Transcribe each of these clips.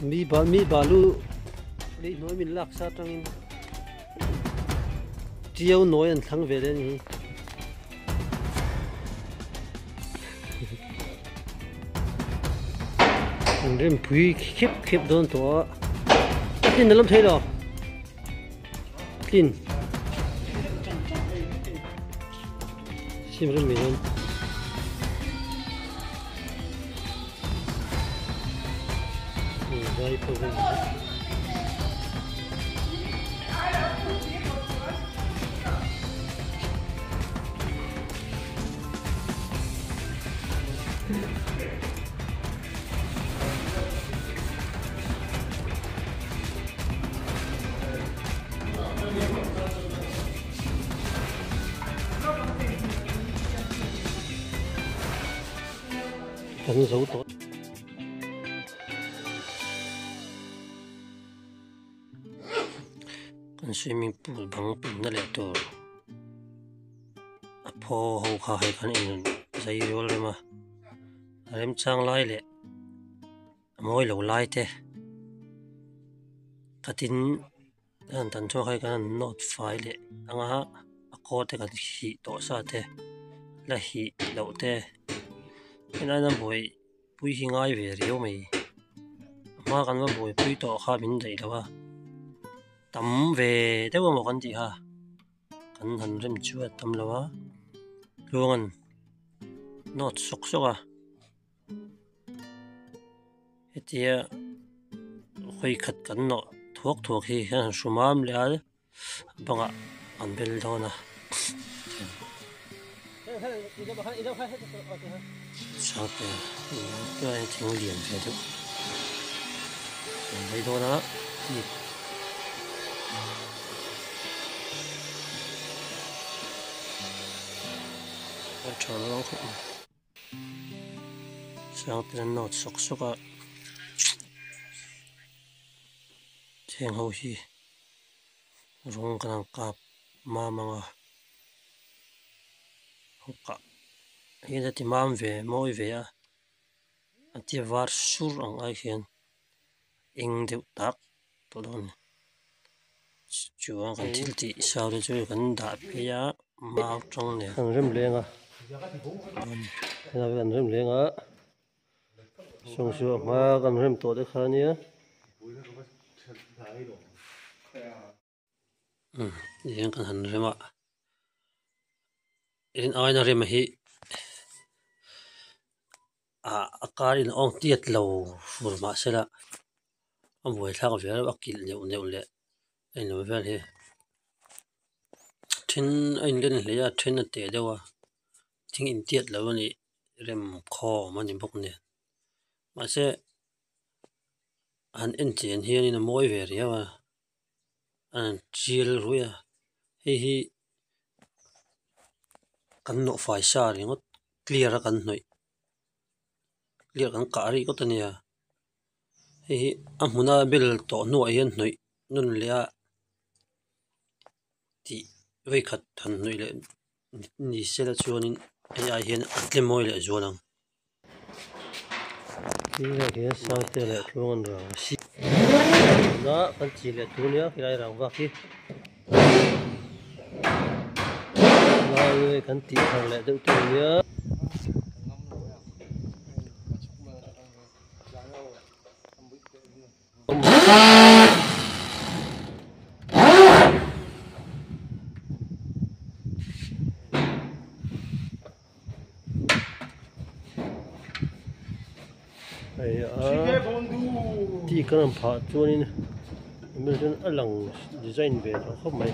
Mi ba mi balu lei hnuai min lak sa atangin tiau nawi an thlang ve leh a ni hi. An rem pui khep khep dawn tawh a, a tlin a lam thei lo tlin sim rem mai dawn. Vai pawh vel. Kan zo tawh. Kan swimming pool bang pinna leh tur a phaw ho kha hei kan in zai rual rem a a remchang lai leh a mawi lo lai te khatin a han tan chhuak hei kan han nawt fai leh anga a kaw te kan hih tawh sa te la hih loh te helai hian buai pui hi ngai ve riau mai a hma kan va buaipui tawh kha min daih lo a tam ve deuh emaw kan tih kha kan han rem chu a tam lo a tluangan nawt sawk sawk a hetia hawi khat kan nawh thuak thuak hi hian han hru mam leh a bangah an bel dawn a sangte thing lian ve deuh an vei dawn a a tha lo khawp mai sangte an nawt sawk sawk a heng ho hi rawng kan han kap mam ang a kah hian a ti mam ve mawi ve a a ti var sur ang ai hian eng deuh tak tawh dawn a ni chuan kan thil tih sau te chu kan dah phei a mau tang nen Kan rem leng a helai kan rem leng a sawngsuah hma kan rem tawh te kha ania. Tihian kan han rem a in aina rem hi ah a kar in awng tiat lo fur mahsela a buaithlak ve reuh a kilh neuh neuh leh a inlo vel hi then a inlen hle a then a teh deuh a thing intiat lo a nih rem khawm a ni bawk nen mahse han en chian hianin a mawi ve riau a a han tial ruih a hei hi kan nawh fai sa ringawt clear a kan hnawih clear kan kah rih ngawt a nia hei hi a hmuna bel tawh hnuah hian hnawih nawn leh a tih vawikhat han hnawih leh ni sela chuanin hei ai hian a tle mawi leh zual ang. Tih hian sangte leh tluang an rang a si na kan chi leh tur nia helai rang vak hi lai kan tih thar leh deuh tur nia. Hei a tih kan han phah chuanin hmel chuan a lang design ve tawh khawp mai.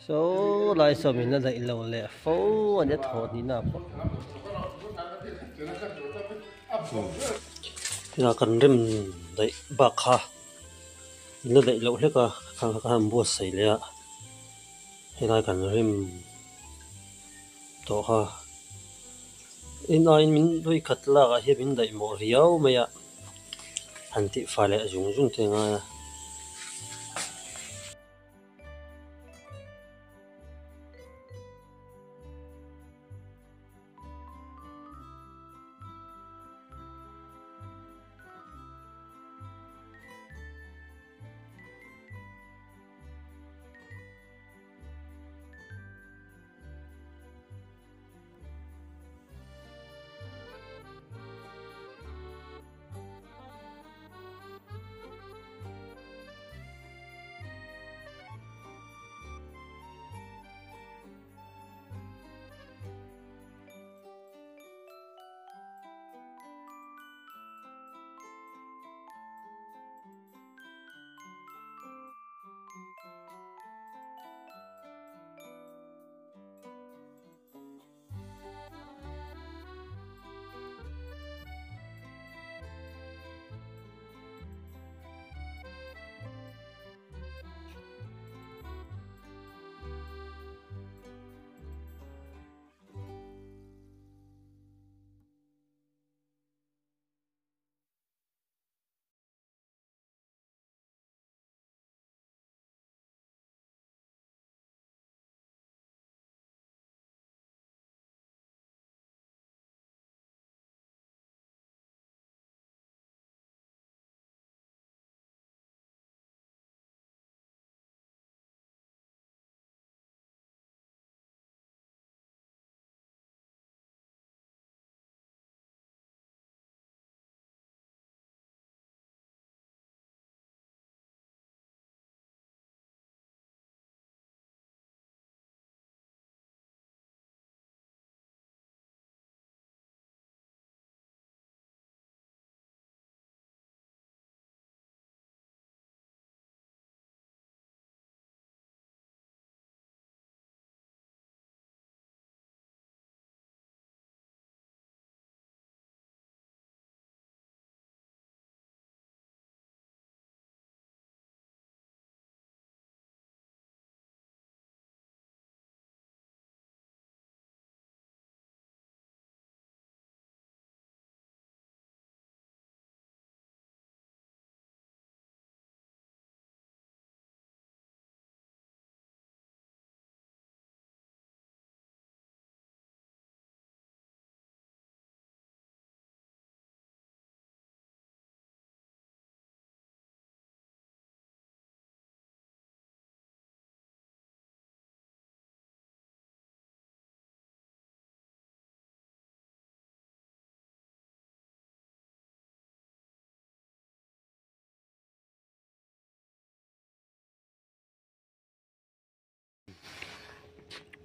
Saw lai saw min la daih lo leh fo a nia thawh hnihna pawh tunah kan rem daih bak kha min la daih loh hlek a khang kha ka han buatsaih leh a. Helai kan rem tawh kha in aiin min vawi khat lak ah hian min daih mawh riau mai a han tih fai leh zung zung te a ngai a.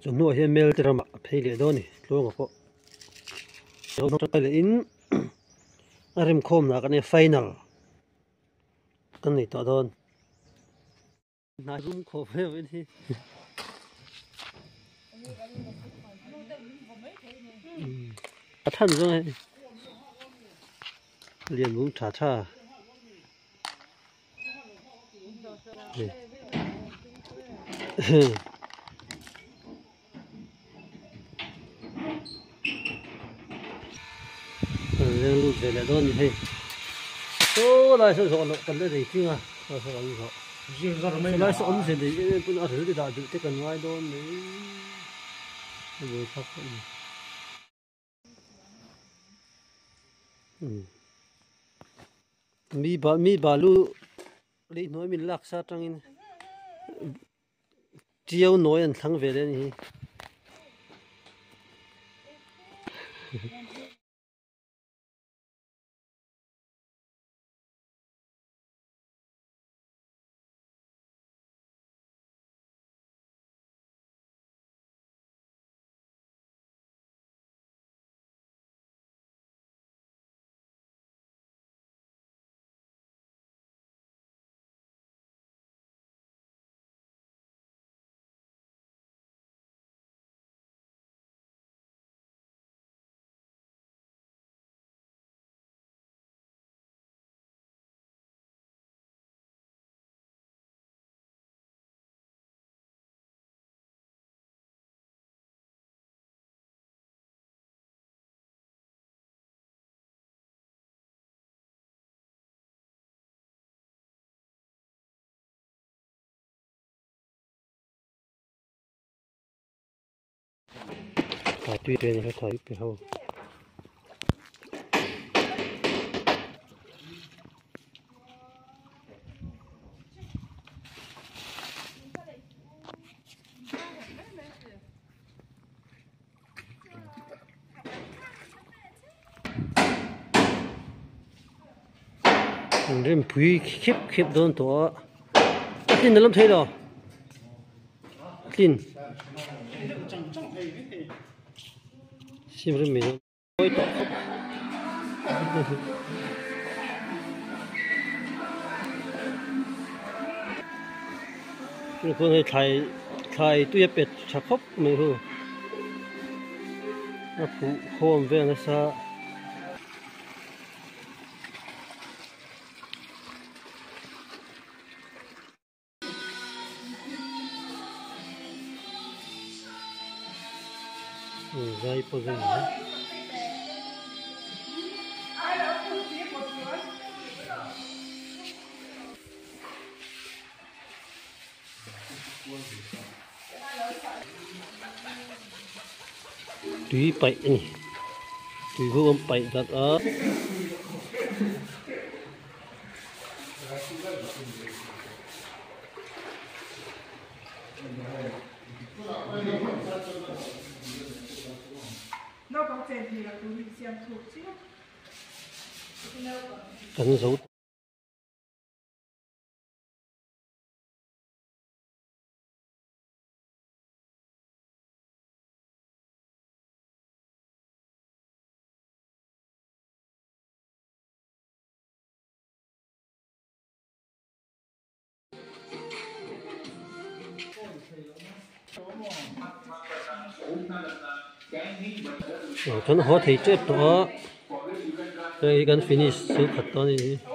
Chu hnuah hian mel te ramah a phei leh dawn a ni tluanga pawh leh in a remkhawm lah kan final kan nei tawh dawn. Hnai rum khawp em em hi. A than zawng hei lian mum tha tha. Leng lut ve leh dawn ni hei. Saw lai saw zawh loh kan la nei tling a, saw saw an zawh. Saw lai saw awm ze nei em em pawn a ril te dah duh te kan ngai dawn mai. A buai thlak a ni. Mi ba mi balu lei hnuai min lak sa atangin Tiau nawi an thlang ve leh a ni hi. Thlai tui te a ni kha thlai pe ho. An rem pui khep khep dawn tawh a a tlin a lam thei lo tlin sim rem mai dawn tawh khawp. Chu hei thlai thlai tui a pet tha khawp mai hu a phuh khawm vel nasa. Zai pawh zai ni a. Tui paih a ni tui ho an paih dat a. Kan zo. Kan haw thei tep tawh a hei kan finish chu khat tawh a ni hi.